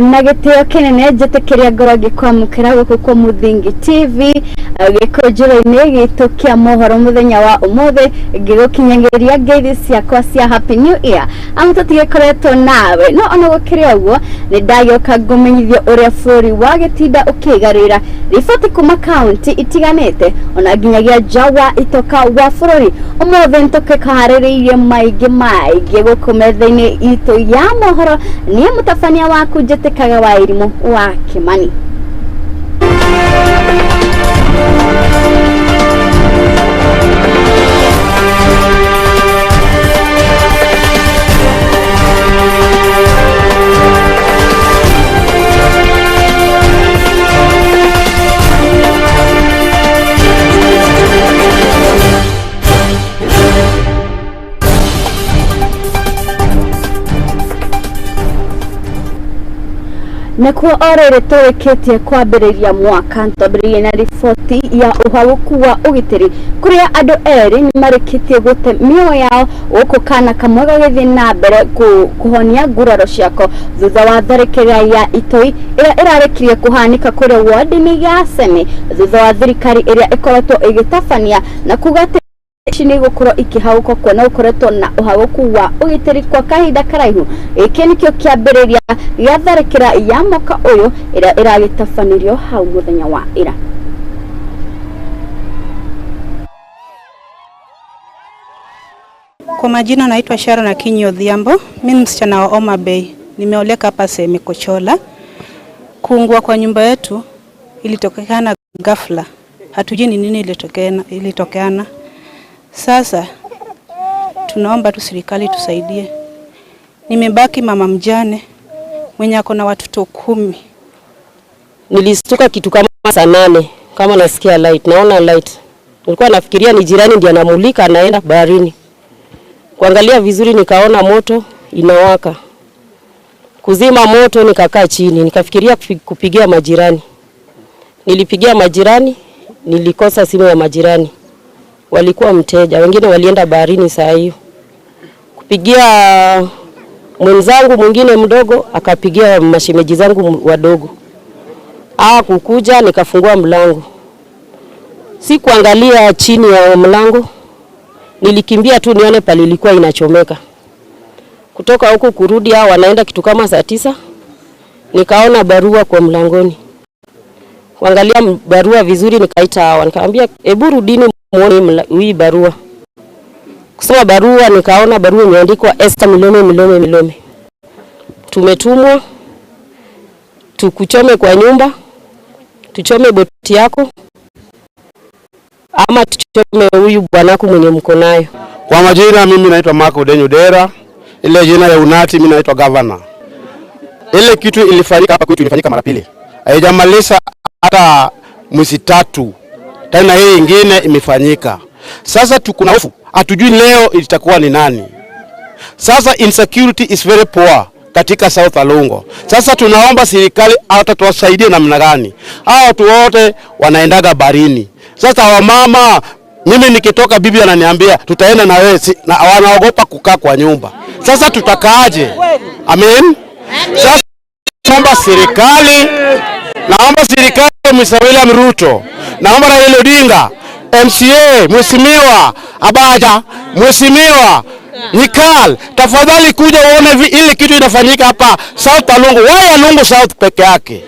Na gĩtĩo kĩnene njĩtĩkĩria ngorwo ngĩkwamũkĩra gũkũ kwa Mũthingi TV gĩkũnjĩro-inĩ gitũ kĩa mohoro mũthenya wa ũmũthĩ, ngĩgũkinyagĩria ngeithi ciakwa cia Happy New Year, amu tũtigĩkoretwo nawe. No ona gũkĩrĩ ũguo, nĩ ndagĩũka ngũmenyithie ũrĩa bũrũri wa gĩtinda ũkĩgarũra riboti kuma kaunti itiganĩte ona nginyagia nja wa itoka wa bũrũri. Ũmũthĩ nĩtũkĩharĩrĩirie maingĩ maingĩ gũkũ metha-inĩ itũ ya mohoro. Niĩ mũtabania waku njĩtĩkaga wa irimũ wa Kĩmani. Nakuo o rĩrĩ tũrĩkĩtie kwambĩrĩria mwaka, twambĩrĩrie na riboti ya ũhagũku wa ũgitĩri kũrĩa andũ erĩ nĩ marĩkĩtie gũte mĩoyo yao, gũkũ kana kamwe gagĩthiĩ na mbere kũhonia nguraro ciako thutha wa tharĩkĩra ya itoi ĩrĩa ĩrarĩkirie kũhanĩka kũrĩa ward-inĩ ya Seme, thutha wa thirikari ĩrĩa ĩkoretwo ĩgĩtabania na kuga atĩ ici nĩ igũkorwo ikĩhagũka, kuona gũkoretwo na ũhagũku wa ũgitĩri kwa kahinda karaihu. Gĩkĩ nĩkĩo kĩambĩrĩria gĩa tharĩkĩra ya mwaka ũyũ ĩrĩa ĩragĩtabanirio hau mũthenya wa ira. Kwa majina naitwa Sharon Akinyi Odhiambo, mimi ni msichana wa Homa Bay. Nimeoleka hapa Seme Kochola. Kuungua kwa nyumba yetu ilitokekana ghafla. Hatujui ni nini ilitokeana. Sasa tunaomba tu serikali tusaidie. Nimebaki mama mjane mwenye ako na watoto 10. Nilistuka kitu kama saa 8 kama nasikia light, naona light. Nilikuwa nafikiria ni jirani ndiye anamulika anaenda baharini. Kuangalia vizuri nikaona moto inawaka. Kuzima moto nikakaa chini, nikafikiria kupigia majirani. Nilipigia majirani, nilikosa simu ya majirani. Walikuwa mteja, wengine walienda baharini saa hiyo. Kupigia mwenzangu mwingine mdogo, akapigia mashemeji zangu wadogo. Kukuja nikafungua mlango. Sikuangalia chini ya mlango. Nilikimbia tu nione pale ilikuwa inachomeka. Kutoka huku kurudi hao wanaenda kitu kama saa 9. Nikaona barua kwa mlangoni. Kuangalia barua vizuri nikaita hawa, nikamwambia hebu rudini muone hii barua. Kusoma barua nikaona barua imeandikwa Esther Milome Milome Milome. Tumetumwa tukuchome kwa nyumba, tuchome boti yako, ama tuchome huyu bwanako mwenye mko nayo. Kwa majina mimi naitwa Marco Denyo Dera, ile jina ya unati mimi naitwa Governor. Ile kitu ilifanyika hapa kwetu ilifanyika mara pili. Haijamaliza hata mwezi 3. Tena hii ingine imefanyika. Sasa tuko na hofu, hatujui leo itakuwa ni nani. Sasa insecurity is very poor katika South Alungo. Sasa tunaomba serikali hata tuwasaidie namna gani. Hao watu wote wanaendaga barini. Sasa wamama, mimi nikitoka bibi ananiambia tutaenda na wewe, na wanaogopa kukaa kwa nyumba. Sasa tutakaaje? Amen. Sasa naomba serikali, naomba serikali Mr. William Ruto, naomba Raila Odinga, MCA, Mheshimiwa Abaja, Mheshimiwa Nikal, tafadhali kuja uone ile kitu inafanyika hapa South Alungu. Why Alungu South peke yake?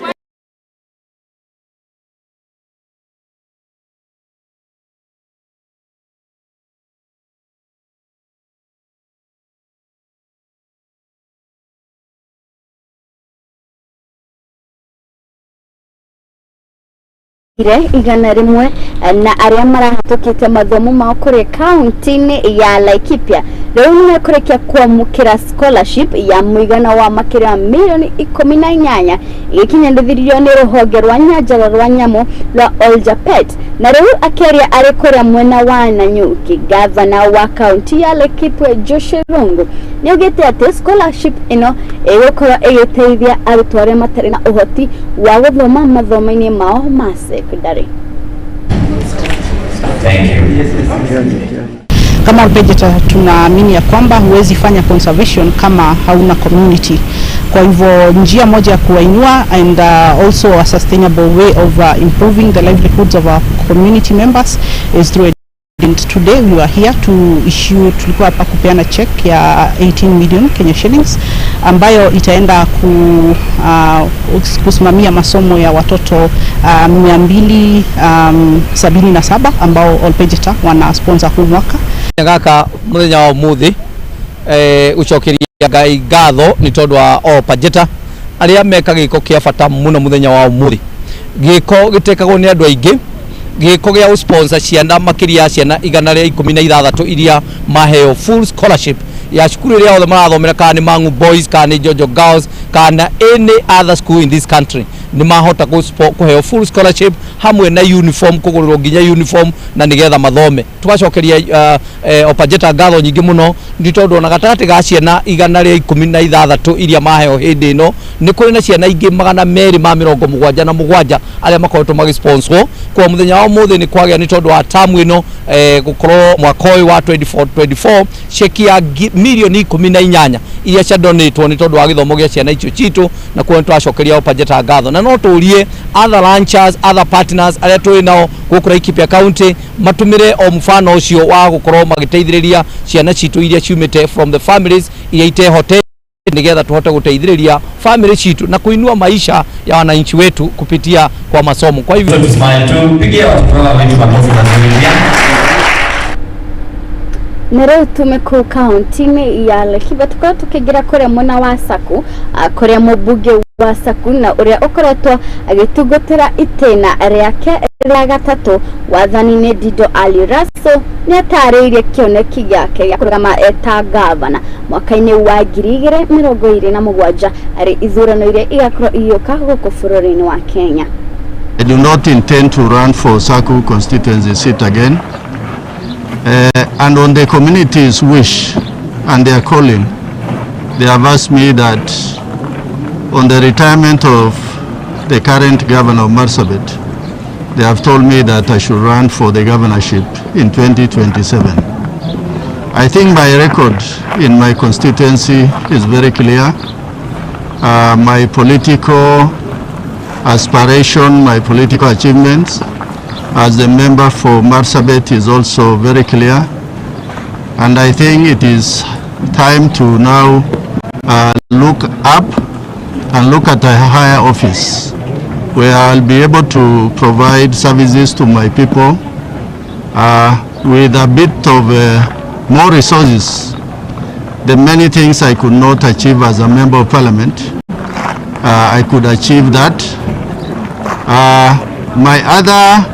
100 na arĩa marahatũkĩte mathomo mao kũrĩa kaunti-inĩ ya Laikipia rĩu nĩmekũrĩkia kwamũkĩra scholarship ya mũigana wa makĩria ya mirioni 18 ĩgĩkinyanĩrio nĩ rũhonge rwa nyanjara rwa nyamũ rwa Oljapet. Na rĩu akĩaria arĩ kũrĩa mwena wa Nanyuki, gavana wa kaunti ya Laikipia Joshua Irungu nĩaugĩte atĩ scholarship ĩno ĩgũkorwo ĩgĩteithia arutwo arĩa matarĩ na ũhoti wa gũthoma mathomo-inĩ mao ma secondary. Thank you. Kama Ol Pejeta tunaamini ya kwamba huwezi fanya conservation kama hauna community. Kwa hivyo njia moja ya kuwainua and also a sustainable way of improving the livelihoods of our community members is through. And today we were here to issue, tulikuwa hapa kupeana check ya 18 million Kenya shillings ambayo itaenda kusimamia masomo ya watoto 277 ambao Ol Pejeta wana sponsor huu mwaka. Gaka muthenya wa umuthi gucokeria Ngai ngatho ni tondu wa Ol Pejeta aria meka giko kia bata muno muthenya wa umuthi. Giko gitekagwo ni andu aingi, giko gia sponsor ciana makiria ciana 116 iria maheo full scholarship ya cukuru iria othe marathomera, kana ni Mangu Boys, kana ni Jojo Girls, kana any other school in this country, ni mahota kuheo full scholarship hamwe na uniform, kugurirwo nginya uniform na nigetha mathome. Tugacokeria Ol Pejeta ngatho nyingĩ mũno nĩ tondũ ona gatagatĩ ga ciana 116 iria maheo hĩndĩ ĩno nĩ kũrĩ na ciana ingĩ 277 arĩa makoretwo magĩsponsor kwa mũthenya wa ũmũthĩ. Nĩ kwagĩa nĩ tondũ wa tamu ĩno gũkorwo mwaka ũyũ wa 24 24 ceki ya mirioni 18 iria ciadonatwo nĩ tondũ wa gĩthomo gĩa ciana icio citũ, na kuo nĩ tũracokeria Ol Pejeta ngatho. Na no tũrie other launchers, other partners arĩa tũrĩ nao gũkũ Laikipia County matũmĩre o mfano ũcio wa gũkorwo magĩteithĩrĩria ciana citũ iria ciumĩte from the families iria itehotete, nigetha tuhote guteithĩrĩria family citu na kuinua maisha ya wananchi wetu kupitia kwa masomo. Kwa hivyo Tusimame, tupigie watoto wetu makofi mazuri. Na rĩu tume kũu kaunti-inĩ ya Laikipia tũkorwo tũkĩingĩra kũrĩa mwena wa Saku, kũrĩa mũmbunge wa Saku na ũrĩa ũkoretwo agĩtungatĩra itĩna rĩake rĩa gatatũ wathani-inĩ, Dido Ali Raso, nĩ atarĩirie kĩoneki gĩake gĩa kũrũgama eta gavana mwaka-inĩ wa 2027 arĩ ithurano iria igakorwo igĩũka gũkũ bũrũri-inĩ wa Kenya. I do not intend to run for Saku constituency seat again. And on the community's wish and their calling, they have asked me that on the retirement of the current governor of Marsabit, they have told me that I should run for the governorship in 2027. I think my record in my constituency is very clear. My political aspiration, my political achievements as the member for Marsabit is also very clear. And I think it is time to now look up and look at a higher office where I'll be able to provide services to my people with a bit of more resources. The many things I could not achieve as a member of parliament, I could achieve that. My other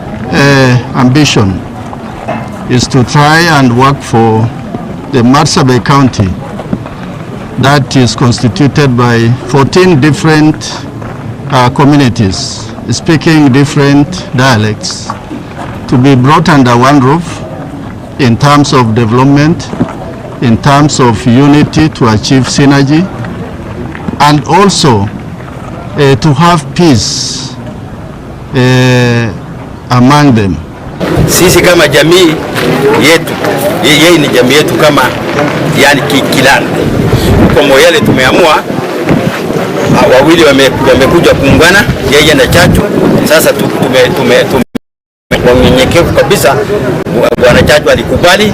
ambition is to try and work for the Marsabit County that is constituted by 14 different communities speaking different dialects to be brought under one roof in terms of development, in terms of unity to achieve synergy, and also to have peace among them. Sisi kama jamii yetu, yeye ni jamii yetu kama yani clan. Kwa Moyale tumeamua wawili wamekuja kuungana, yeye na Chachu. Sasa tume kwa unyenyekevu kabisa, bwana Chachu alikubali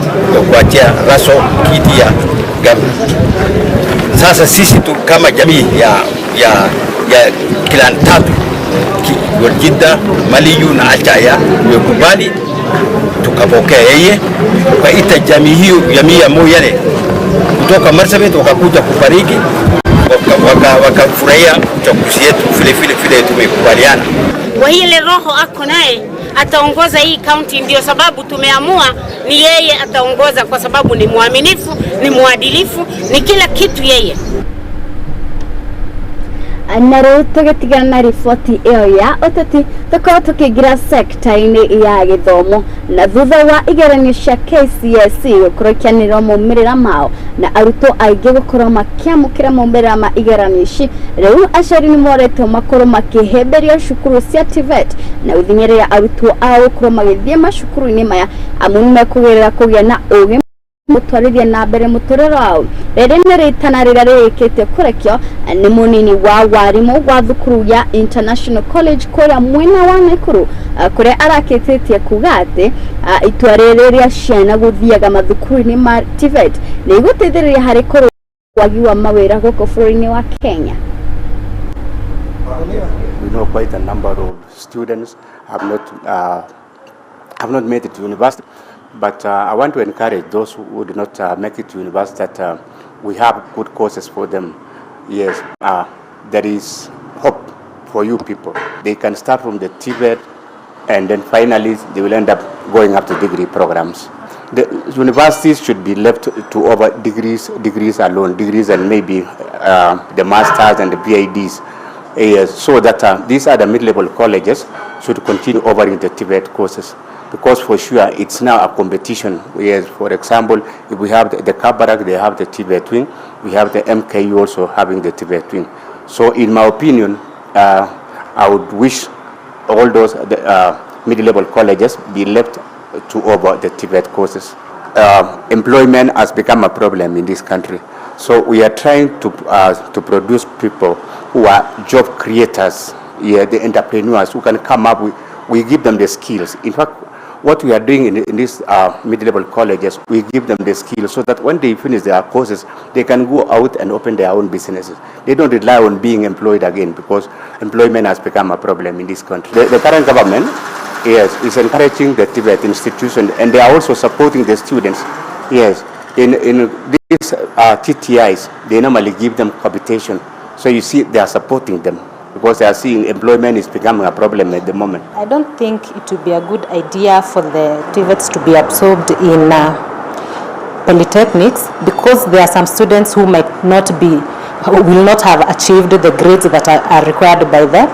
kuachia Raso kiti ya gavana. Sasa sisi tu kama jamii ya clan tatu, Jidda, Maliyu na Achaya, tumekubali tukapokea yeye, tukaita jamii hiyo, jamii ya Moyale kutoka Marsabit wakakuja kufariki, wakafurahia uchaguzi yetu vile vile vile tumekubaliana. Kwa ile roho ako naye ataongoza hii kaunti, ndio sababu tumeamua ni yeye ataongoza, kwa sababu ni mwaminifu, ni mwadilifu, ni kila kitu yeye. Na rĩu tũgĩtigana na riboti ĩyo ya ũteti, tũkorwo tũkĩingĩra sekta-inĩ ya gĩthomo, na thutha wa igeranio cia KCSE gũkorwo ikĩanĩrĩrwo maumĩrĩra mao na arutwo aingĩ gũkorwo makĩamũkĩra maumĩrĩra ma igeranio ici, rĩu aciari nĩ moretwo makorwo makĩhĩmbĩria cukuru cia TVET na gũthing'ĩrĩria arutwo ao gũkorwo magĩthiĩ macukuru-inĩ maya, amu nĩ mekũgerera kũgĩa na ũgĩ. Gũtwarithia na mbere mũtũrĩre wao. Rĩrĩ nĩ rĩtana rĩrĩa rĩrĩkĩtie kũrekio nĩ mũnini wa warimũ wa thukuru ya International College kũrĩa mwena wa Nakuru, kũrĩa arakĩtĩtie kuga atĩ itua rĩrĩ rĩa ciana gũthiaga mathukuru-inĩ ma TVET nĩ igũteithĩrĩria harĩ kũrũa wagi wa mawĩra gũkũ bũrũri-inĩ wa Kenya. We know quite a number of students have not made it to university, but I want to encourage those who do not make it to university that we have good courses for them. Yes, there is hope for you people. They can start from the TVET, and then finally they will end up going up to degree programs. The universities should be left to over degrees alone, degrees and maybe the masters and the PhDs. Yes, so that these other mid-level colleges should continue offering the TVET courses, because for sure it's now a competition. Yes, for example, if we have the Kabarak, they have the TVET wing, we have the MKU also having the TVET wing. So in my opinion, I would wish all those mid-level colleges be left to over the TVET courses. Employment has become a problem in this country. So we are trying to produce people who are job creators, yeah, the entrepreneurs who can come up with, we give them the skills. In fact, what we are doing in these mid-level colleges, we give them the skills so that when they finish their courses, they can go out and open their own businesses. They don't rely on being employed again, because employment has become a problem in this country. The current government, yes, is encouraging the TVET institution, and they are also supporting the students. Yes, in these TTIs, they normally give them capitation. So you see, they are supporting them, because they are seeing employment is becoming a problem at the moment. I don't think it would be a good idea for the TVETs to be absorbed in polytechnics, because there are some students who might not be, who will not have achieved the grades that are required by the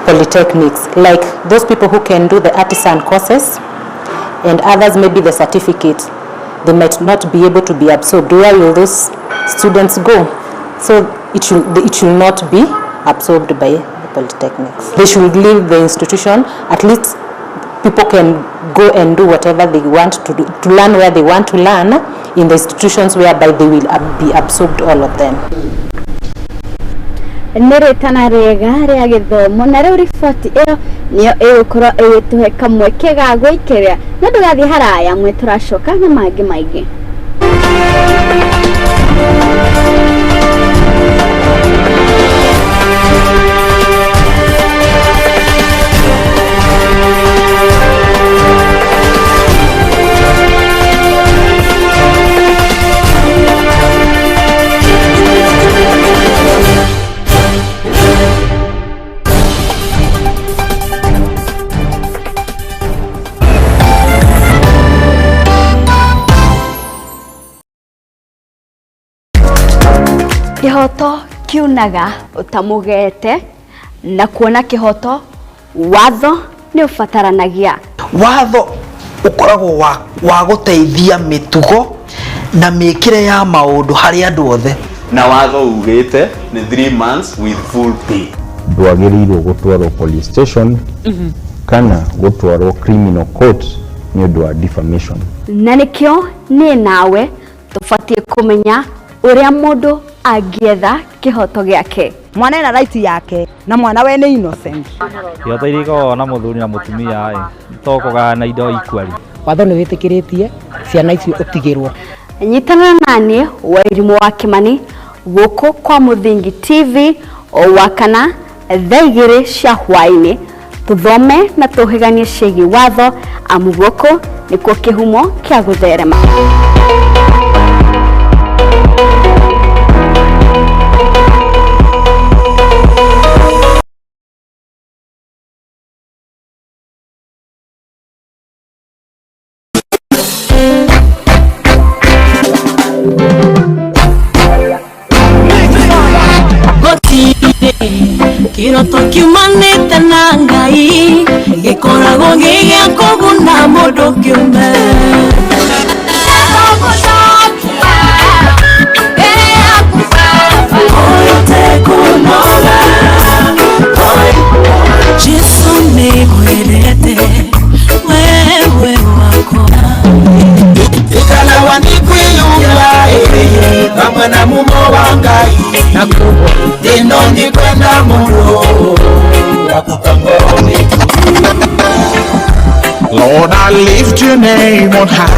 polytechnics, like those people who can do the artisan courses and others maybe the certificate. They might not be able to be absorbed. Where will those students go? So it should not be absorbed by the polytechnics. They should leave the institution. At least people can go and do whatever they want to do, to learn where they want to learn in the institutions whereby they will be absorbed, all of them. Nĩ rĩtana rĩega rĩa gĩthomo, na rĩu riboti ĩyo nĩyo ĩgũkorwo ĩgĩtũhe kamweke ga gwĩkĩrĩra, na ndũgathiĩ haraya mwe, tũracoka na mangĩ maingĩ. Kĩhoto kiunaga ũtamũgete, na kuona kĩhoto watho nĩ ũbataranagia. Watho ũkoragwo wa gũteithia mĩtugo na mĩkĩre ya maũndũ harĩ andũ othe. Na watho ugĩte nĩ 3 months with full pay. Ndwagĩrĩirwo gũtwarwo police station kana gũtwarwo criminal court nĩ ũndũ wa defamation. Na nĩkĩo niĩ nawe tũbatiĩ kũmenya ũrĩa mũndũ angĩetha kĩhoto gĩake. Mwana ena right yake na mwana we nĩ innocent. Kĩhoto iria ikoragwo na mũthuri na mũtumia ĩ to kũgayana indo equally. Watho nĩ wĩtĩkĩrĩtie ciana icio ũtigĩrwo. Nyitana naniĩ Wairimũ wa Kĩmani gũkũ kwa Mũthingi TV o wakana thaa 2 cia hwaĩ-inĩ, tũthome na tũhĩganie ciĩgiĩ watho, amu gũkũ nĩkuo kĩhumo kĩa gũtherema. Kiroto kiumanĩte na Ngai gĩkoragwo gĩ gĩa kũguna mũndũ kĩũmbe. Jesu nĩngwendete wewe wakwa. Ikalawa ni Mũndũ ndagũka ngoro nĩ. Lord, I lift your name on high.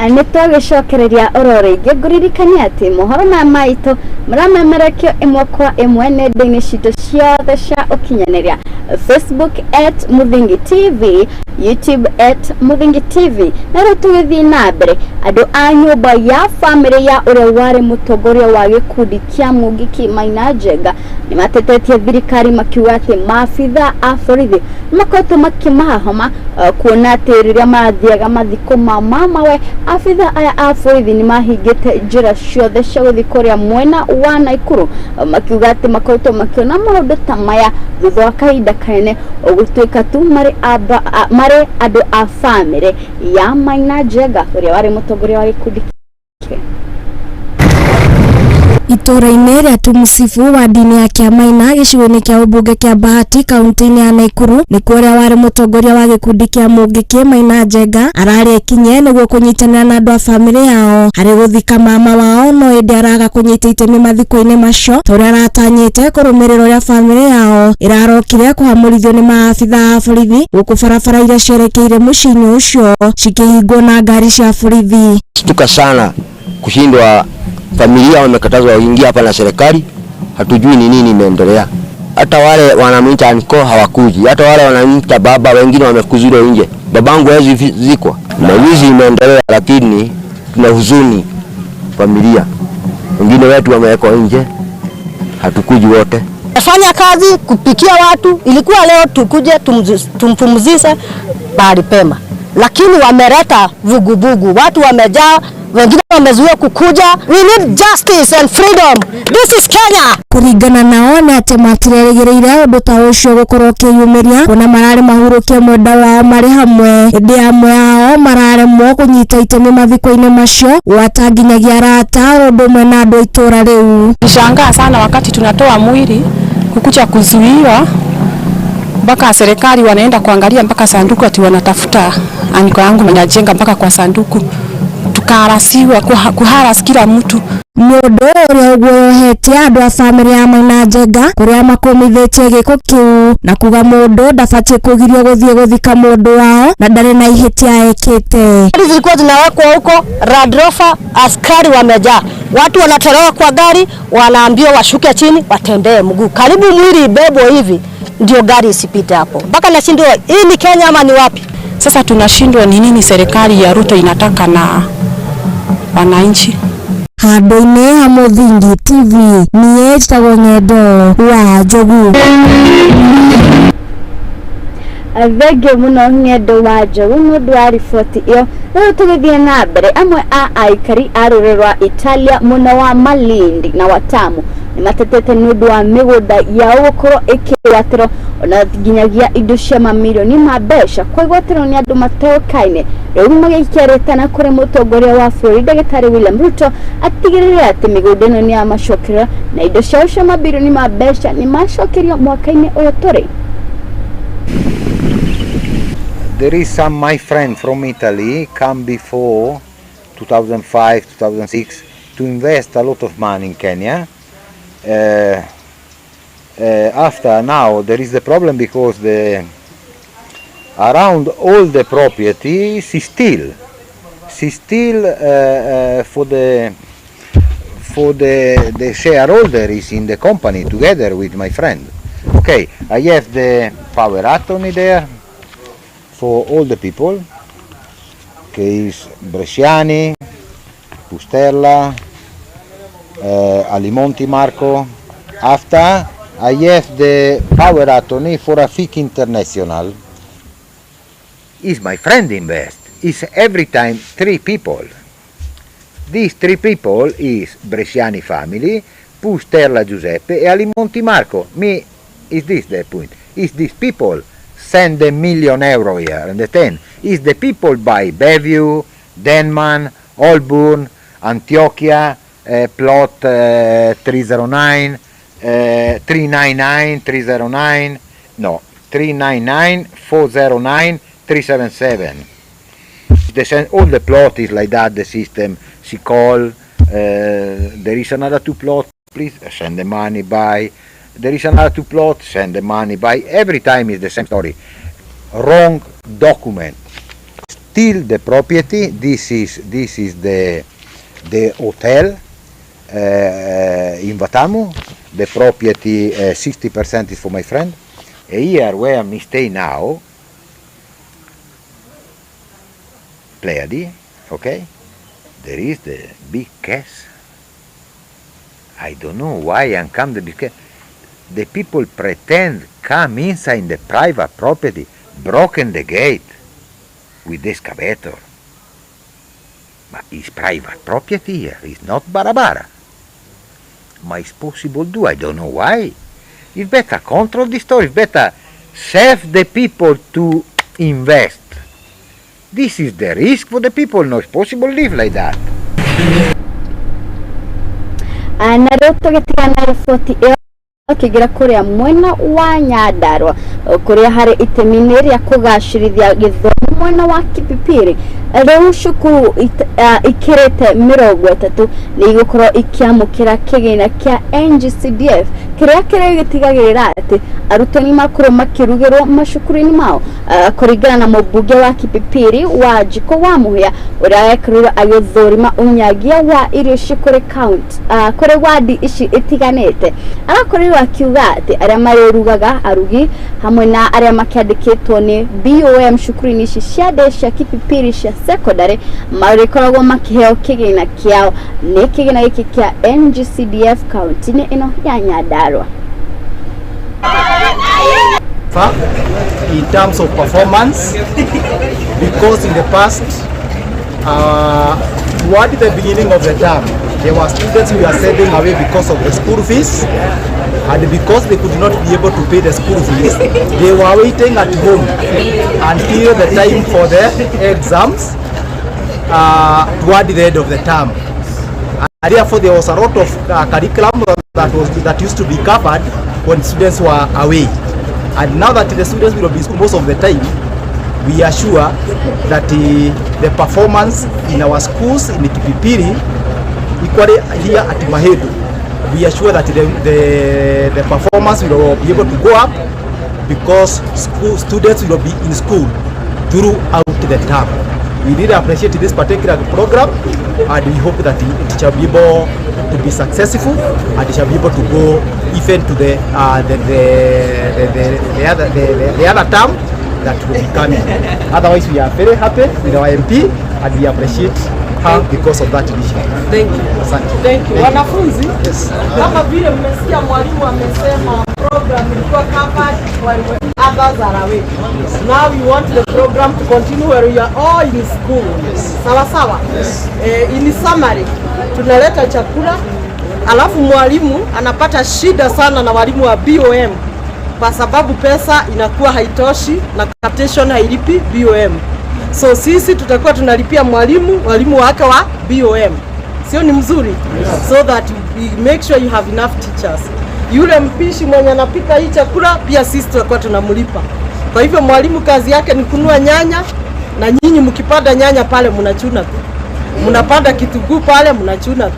Nĩ twagĩcokereria oro rĩngĩ, ngũririkania atĩ mohoro maya maitũ mũramemerekio ĩmwe kwa ĩmwe nenda-inĩ citũ ciothe cia ũkinyanĩria: Facebook @MuthingiTV, YouTube @MuthingiTV. Na rĩu tũgĩthiĩ na mbere, andũ a nyũmba ya bamĩrĩ ya ũrĩa warĩ mũtongoria wa gĩkundi kĩa Mũngiki Maina Njenga nĩ matetetie thirikari makiuga atĩ maabitha a borithi nĩ makoretwo makĩmahahama, kuona atĩ rĩrĩa marathiaga mathiko ma mamawe, abitha aya a borithi nĩ mahingĩte njĩra ciothe cia gũthiĩ kũrĩa mwena wa Naikuru, makiuga atĩ makoretwo makĩona maũndũ ta maya thutha wa kahinda kanene gũtuĩka tu marĩ marĩ andũ a bamĩrĩ ya Maina Njenga ũrĩa warĩ mũtongoria wa gĩkundi kĩu. Itũũra-inĩ rĩa Tumusifu, wadi-inĩ ya Kĩamaina, gĩcigo-inĩ kĩa ũmbunge kĩa Bahati, kaunti-inĩ ya Naikuru, nĩkuo ũrĩa warĩ mũtongoria wa gĩkundi kĩa Mũngĩkĩ Maina Njenga ararĩ ekinye nĩguo kũnyitanĩra na andũ a bamĩrĩ yao harĩ gũthika mama wao, no ĩndĩ araga kũnyita itemi mathiko-inĩ macio ta ũrĩa aratanyĩte, kũrũmĩrĩra ũrĩa bamĩrĩ yao ĩrarokire kũhamũrithio nĩ maabitha a borithi gũkũ barabara iria cierekeire mũciĩ-inĩ ũcio cikĩhingwo na ngari cia borithi. Stuka sana kushindwa, familia wamekatazwa waingia hapa na serikali, hatujui ni nini imeendelea. Hata wale wanamwita anko hawakuji, hata wale wanamwita baba wengine wamefukuzwa nje. Babangu hawezi zikwa. Na wizi imeendelea, lakini tuna huzuni familia. Wengine wetu wamewekwa nje, hatukuji wote. Fanya kazi kupikia watu, ilikuwa leo tukuje tumpumzishe mahali pema, lakini wameleta vuguvugu, watu wamejaa, wengine wamezuia kukuja. We need justice and freedom. This is Kenya. Kũringana nao nĩ atĩ matirerĩgĩrĩire ũndũ ta ũcio gũkorwo ũkĩyumĩria, kuona mararĩ mahurũkie mwenda wao marĩ hamwe, ĩndĩ amwe ao mararemwo kũnyita itemi mathiko-inĩ macio gwata nginyagia arata o ũndũ ũmwe na andũ a itũũra rĩu. Nishangaa sana wakati tunatoa mwili kukuja kuzuiwa mpaka serikali wanaenda kuangalia mpaka sanduku, ati wanatafuta aniko yangu mwenye mpaka kwa sanduku, tukaharasiwa kuharas kila mtu. Nĩ ũndũ ũrĩa ũguoyohetie andũ a bamĩrĩ ya Maina Njenga kũrĩa makũmithĩtie gĩko kĩu na kuga mũndũ ndabatiĩ kũgirio gũthiĩ gũthika mũndũ wao na ndarĩ na ihĩtia ekĩte. Gari zilikuwa zinawekwa huko Land Rover, askari wamejaa, watu wanatolewa kwa gari, wanaambiwa washuke chini watembee mguu, karibu mwili ibebwe hivi ndio gari isipite hapo. Mpaka nashindwa hii ni Kenya ama ni wapi? Sasa tunashindwa ni nini serikali ya Ruto inataka na wananchi. Handũ-inĩ ha Mũthingi TV, niĩ njĩtagwo Ng'endo wa Njogu. Thengio mũno Ng'endo wa Njogu nĩ ũndũ wa riboti ĩyo. Rĩu tũgĩthiĩ na mbere, amwe a aikari a rũrĩrĩ rwa Italia mũno wa Malindi na Watamu nĩ matetete nĩ ũndũ wa mĩgũnda yao gũkorwo ĩkĩgwatĩrwo ona nginyagia indo cia mamirioni ma mbeca kwĩgwatĩrwo nĩ andũ matoĩkaine. Rĩu magĩikia rĩtana kũrĩ mũtongoria wa bũrũri ndagĩtarĩ William Ruto atigĩrĩre atĩ mĩgũnda ĩno nĩ yamacokerera na indo ciao cia mabirioni ma mbeca nĩ macokerio mwaka-inĩ ũyũ tũrĩ. There is some my friend from Italy come before 2005, 2006 to invest a lot of money in Kenya. After now there is the problem because the around all the property she steal for the shareholder is in the company together with my friend. Okay, I have the power attorney there for all the people, che is Bresciani, Pusterla, Alimonti Marco. After I have the power attorney for Afik International. Is my friend invest. Is every time three people. These three people is Bresciani family, Pusterla Giuseppe e Alimonti Marco. Me, is this the point? Is these people send €1 million here, understand? Is the people buy Bellevue, Denman, Holborn, Antiochia, plot 309, 399, 309, no, 399, 409, 377. They send all the plot is like that, the system, she call, there is another two plot, please send the money by. There is another two plot, send the money by. Every time is the same story. Wrong document. Still the property, this is the hotel in Watamu. The property 60% is for my friend. Here where I stay now, Pleiadi, okay, there is the big cash. I don't know why and come the big cash. The people pretend come inside the private property, broken the gate with the excavator. But it's private property here, it's not barabara. But it's possible do, I don't know why. It's better control the story, it's better save the people to invest. This is the risk for the people, no, it's possible live like that. Na rĩu tũgĩtigana riboti ĩyo akĩingĩra kũrĩa mwena wa Nyandarua kũrĩa harĩ itemi-inĩ rĩa kũgacĩrithia gĩthomo mwena wa Kipipiri. Rĩu cukuru ikĩrĩte 30 nĩ igũkorwo ikĩamũkĩra kĩgĩna kĩa NGCDF kĩrĩa kĩrĩa gĩtigagĩrĩra atĩ arutwo nĩ makorwo makĩrugĩrwo macukuru-inĩ mao, kũringana na mũmbunge wa Kipipiri wa Njiko wa Mũhĩa ũrĩa wekorirwo agĩthũrima ũnyagia wa irio ici kũrĩ county, kũrĩ wadi ici itiganĩte. Arakorirwo akiuga atĩ arĩa marĩrugaga arugi hamwe na arĩa makĩandĩkĩtwo nĩ BOM cukuru-inĩ ici cia ndĩ cia Kipipiri cia secondary marĩkoragwo makĩheo kĩgĩna kĩao nĩ kĩgĩna gĩkĩ kĩa NGCDF kaunti-inĩ ĩno ya Nyandarua. In terms of performance, because in the past, toward the beginning of the term, there were students who were sending away because of the school fees, and because they could not be able to pay the school fees, they were waiting at home until the time for the exams toward the end of the term. And therefore, there was a lot of curriculum that used to be covered when students were away. And now that the students will be in school most of the time, we are sure that the performance in our schools in Kipipiri, equally here at Mahedu, we are sure that the performance will be able to go up because school students will be in school throughout the term. We really appreciate this particular program, and we hope that it shall be able to be successful and it shall be able to go even to the other term that will be coming. Otherwise, we are very happy with our MP and we appreciate her because of that initiative. Thank you. Asante. Thank you. Wanafunzi, Yes. kama vile mmesikia mwalimu amesema program ilikuwa covered while others are away. Now we want the program to continue where we are all in school. Sawa sawa? Yes. In summary, tunaleta chakula alafu mwalimu anapata shida sana na walimu wa BOM kwa sababu pesa inakuwa haitoshi na capitation hailipi BOM. So sisi tutakuwa tunalipia mwalimu walimu wake wa BOM. Sio ni mzuri? Yes. So that we make sure you have enough teachers. Yule mpishi mwenye anapika hii chakula pia sisi tutakuwa tunamlipa. Kwa hivyo mwalimu kazi yake ni kununua nyanya, na nyinyi mkipanda nyanya pale mnachuna tu, mnapanda kitunguu pale mnachuna tu,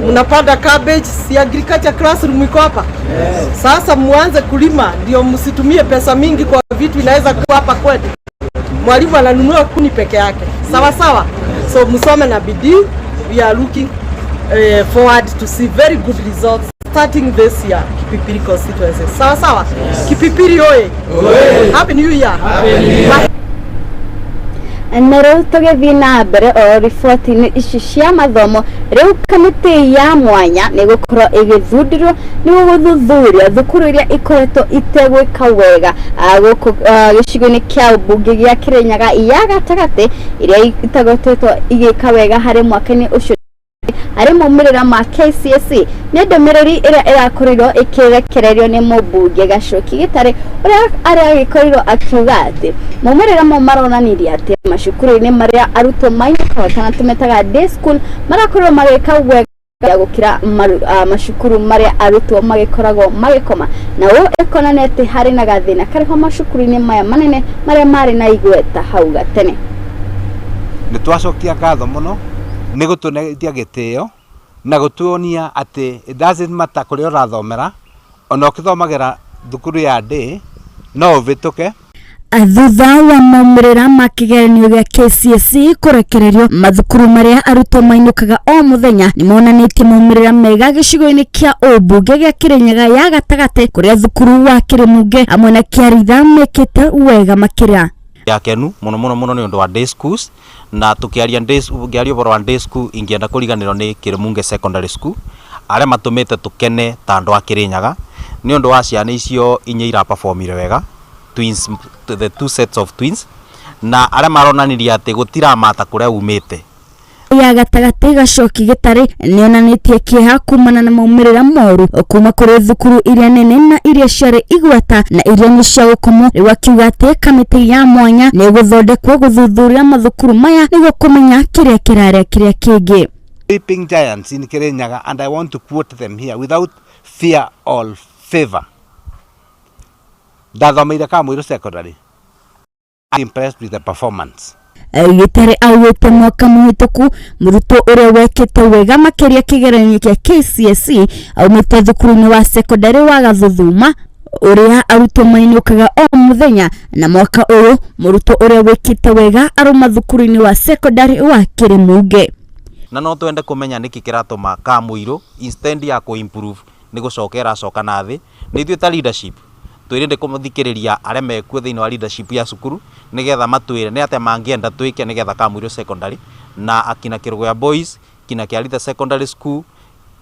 mnapanda cabbage. Si agriculture classroom iko hapa? Yes. Sasa muanze kulima, ndio msitumie pesa mingi kwa vitu inaweza kuwa hapa kwetu. Mwalimu ananunua kuni peke yake, sawa sawa. So msome na bidii. We are looking forward to see very good results starting this year Kipipiri constituency. Sawa sawa. Yes. Kipipiri oye! Oye! Happy New Year. Happy New Year. Na rĩu tũgĩthiĩ na mbere o riboti-inĩ ici cia mathomo, rĩu kamĩtĩ ya mwanya nĩ gũkorwo ĩgĩthundũrwo nĩguo gũthuthuria thukuru iria ikoretwo itegwĩka wega gũkũ gĩcigo-inĩ kĩa ũmbunge gĩa Kĩrĩnyaga ya gatagatĩ, iria itagotetwo igĩka wega harĩ mwaka-inĩ ũcio harĩ maumĩrĩra ma KCSE. Nĩ ndũmĩrĩri ĩrĩa ĩrakorirwo ĩkĩrekererio nĩ mũmbunge Gacoki Gĩtarĩ, ũrĩa arĩa agĩkorirwo akiuga atĩ maumĩrĩra mau maronanirie atĩ macukuru-inĩ marĩa arutwo mainũkaga kana tũmetaga day school marakorirwo magĩka wega gũkĩra macukuru marĩa arutwo magĩkoragwo magĩkoma, na ũũ ĩkonania atĩ harĩ na gathĩna karĩho macukuru-inĩ maya manene marĩa marĩ na igweta hau gatene. Nĩ twacokia ngatho mũno nĩ gũtũnetia gĩtĩo na gũtuonia atĩ it doesn't matter kũrĩa ũrathomera, ona ũkĩthomagĩra thukuru ya day no ũvĩtũke. Thutha wa maumĩrĩra ma kĩgeranio gĩa KCSE kũrekererio, mathukuru marĩa arutwo mainũkaga o mũthenya nĩ monanĩtie maumĩrĩra mega gĩcigo-inĩ kĩa ũmbunge gĩa Kĩrĩnyaga ya gatagatĩ, kũrĩa thukuru wa Kĩrĩmunge hamwe na Kĩaritha mekĩte wega makĩria. Akenu muno muno muno nĩ ũndũ wa day schools, na tukiaria day, ngĩaria ũhoro wa day school, ingĩenda kũriganĩrwo nĩ Kĩrĩmunge Secondary School, arĩa matũmĩte tũkene ta andũ a Kĩrĩnyaga nĩ ũndũ wa ciana icio inya iraperformire wega, twins, the two sets of twins, na arĩa maronanirie atĩ gũtiramata kũrĩa umĩte. Ya gatagatĩ Gacoki Gĩtarĩ nĩonanĩtie kĩeha kumana na maumĩrĩra moru kuma kũrĩ thukuru iria nene na iria ciarĩ igweta na iria nĩ cia gũkomwo. Rĩu akiuga atĩ kamĩtĩ ya mwanya nĩ ĩgũthondekwo gũthuthuria mathukuru maya nĩguo kũmenya kĩrĩa kĩrarĩa kĩrĩa kĩngĩ. Sleeping giants in Kirinyaga, and I want to quote them here without fear or favor. Ndathomeire Kamũirũ Secondary. I'm impressed with the performance. Gĩtarĩ augĩte mwaka mũhĩtũku mũrutwo ũrĩa wekĩte wega makĩria kĩgeranio kĩa KCSE aumĩte thukuru-inĩ wa sekondari wa Gathuthuma, ũrĩa arutwo mainũkaga o mũthenya, na mwaka ũyũ mũrutwo ũrĩa wĩkĩte wega aruma thukuru-inĩ wa sekondari wa Kĩrĩmunge. Na no twende kũmenya nĩkĩ kĩratũma Kamũirũ instead ya kũ-improve nĩ gũcoka ĩracoka na thĩ. Nĩ ithuĩ ta leadership twĩrĩndĩ kũthikĩrĩria arĩa mekuo thĩinĩ wa leadership ya cukuru nĩgetha matwĩre nĩ atĩa mangĩenda twĩke nĩgetha Kamũirũ Secondary na akina Kĩrũgũya Boys, kina Kĩaritha Secondary School,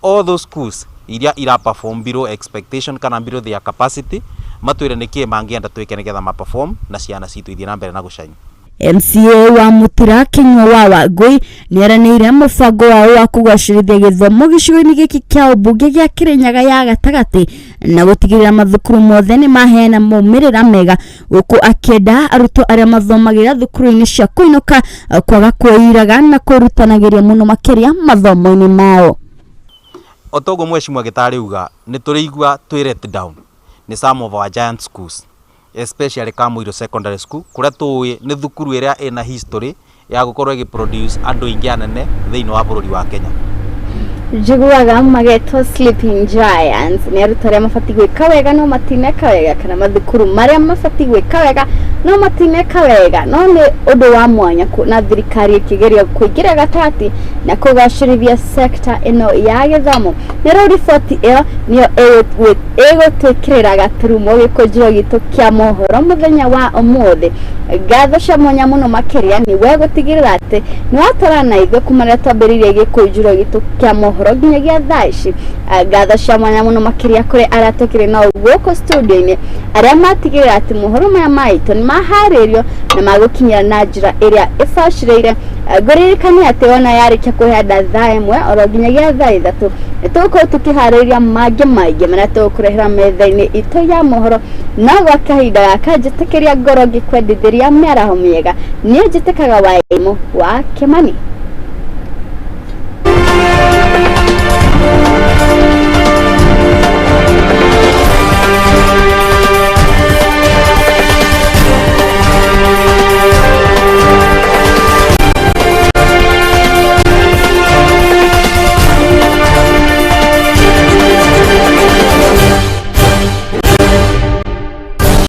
all those schools iria ira perform below expectation kana below their capacity, matwĩre nĩkĩ mangĩenda twĩke nĩgetha ma perform na ciana citũ ithiĩ na mbere na gũcaina. MCA wa Mũtira Kĩnyua wa Wangũi nĩaranĩire mũbango wao wa kũgacĩrithia gĩthomo gĩcigo-inĩ gĩkĩ kĩa ũmbunge gĩa Kĩrĩnyaga ya gatagatĩ na gũtigĩrĩra mathukuru mothe nĩ maheana maumĩrĩra mega, gũkũ akĩenda arutwo arĩa mathomagĩra thukuru-inĩ cia kũinũka kwaga kwĩiraga na kwĩrutanagĩria mũno makĩria mathomo-inĩ mao. O toguo mheshimiwa Gĩtarĩ uga, nĩ tũrĩigua twĩ let down nĩ some of our giant schools, especially Kamũirũ Secondary School, kũrĩa tũĩ nĩ thukuru ĩrĩa ĩna history ya gũkorwo ĩgĩ produce andũ aingĩ anene thĩinĩ wa bũrũri wa Kenya. Njiguaga magetwo sleeping giants nĩ arutwo arĩa mabatiĩ gwĩka wega no matineka wega, kana mathukuru marĩa mabatiĩ gwĩka wega no matineka wega. No nĩ ũndũ wa mwanya kuona thirikari ĩkĩgeria kũingĩra gatagatĩ na kũgacĩrithia sector ĩno ya gĩthomo. Nĩ rĩu riboti ĩyo nĩyo ĩgũtwĩkĩrĩra gaturumo gĩkũnjĩro gitũ kĩa mohoro mũthenya wa ũmũthĩ. Ngatho cia mwanya mũno makĩria nĩ we gũtigĩrĩra atĩ nĩ watwarana na ithuĩ kuma rĩrĩa twambĩrĩirie gĩkũnjĩro gitũ kĩa mohoro nginyagia thaa ici. Ngatho cia mwanya mũno makĩria kũrĩ arĩa tũkĩrĩ nao gũkũ studio-inĩ, arĩa matigĩrĩra atĩ mohoro maya maitũ nĩ maharĩrio na magũkinyĩra na njĩra ĩrĩa ĩbacĩrĩire. Ngũririkania atĩ ona yarĩkia kũhenda thaa 1 oro nginyagia thaa 3 nĩ tũgũkorwo tũkĩharĩria mangĩ maingĩ marĩa tũgũkũrehera metha-inĩ itũ ya mohoro. No gwa kahinda gaka njĩtĩkĩria ngoro ngĩkwendithĩria mĩaraho mĩega. Niĩ njĩtĩkaga Waĩmũ wa Kĩmani.